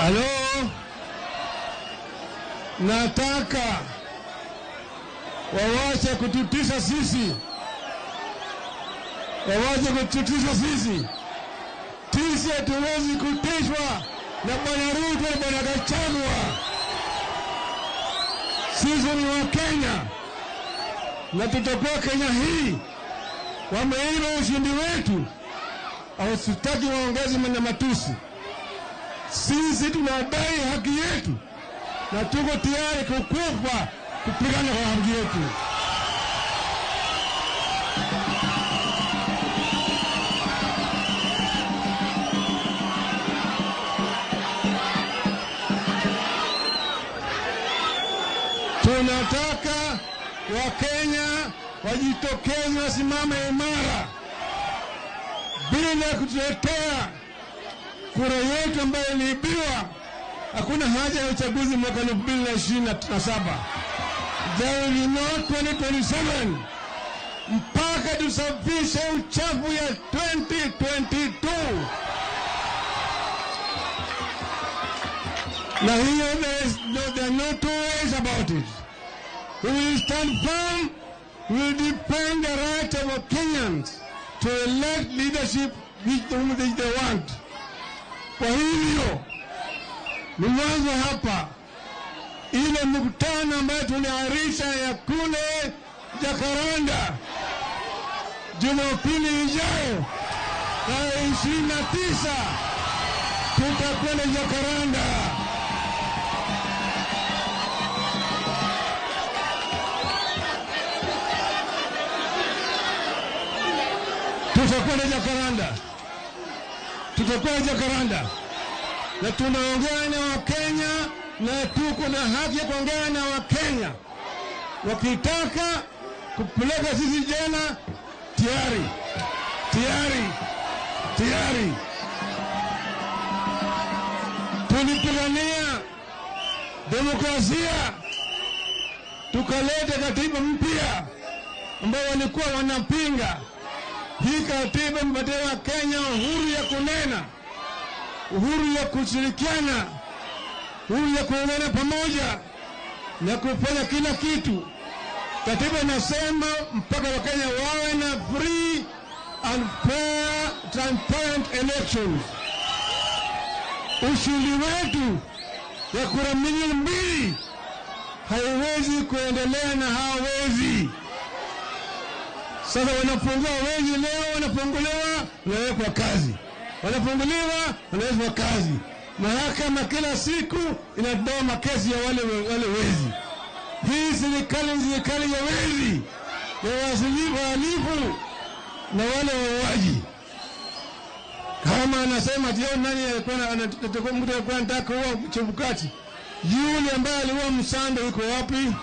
Halo, nataka wawache kututisha sisi, wawache kututisha sisi. Sisi hatuwezi kutishwa na Bwana Ruto na Bwana Gachagua. Sisi ni Wakenya na tutakuwa Kenya hii. Wameiba ushindi wetu, hawasitaki waongeze na matusi. Sisi tunadai haki yetu na tuko tayari kukufa kupigana kwa haki yetu. Tunataka Wakenya wajitokeze, wasimame imara bila kutuletea kura yetu ambayo iliibiwa. Hakuna haja ya uchaguzi mwaka 2027. There will be no 2027 mpaka tusafishe uchafu ya 2022. Na hiyo there are no two ways about it. We will stand firm, we will defend the right of our Kenyans to elect leadership which they want. Kwa hivyo ni mwanzo hapa ile mkutano ambayo tuliahirisha ya kule Jacaranda Jumapili ijayo tarehe 29 tutakwenda Jacaranda. Tutakwenda Jacaranda, tutakwenda Jacaranda na tunaongea na Wakenya na tuko na haki ya kuongea na Wakenya. Wakitaka kupeleka sisi jela, tayari tayari tayari. Tulipigania demokrasia, tukaleta katiba mpya ambayo walikuwa wanapinga. Hii katiba imepatia Wakenya uhuru ya kunena, uhuru ya kushirikiana, uhuru ya kuungana pamoja na kufanya kila kitu. Katiba inasema mpaka Wakenya wawe na free and fair, transparent elections. Ushindi wetu ya kura milioni 2 haiwezi kuendelea na hawezi. Sasa wanafungua wezi leo, wanafunguliwa, wanawekwa kazi, wanafunguliwa, wanawekwa kazi. Mahakama kila siku inatoa makesi ya wale wezi. Hii serikali ni serikali ya wezi, ya wahalifu na wale wauaji. Kama anasema ati nani alikuwa mtu alikuwa anataka kuua Chebukati, yule ambaye aliua Msando yuko wapi?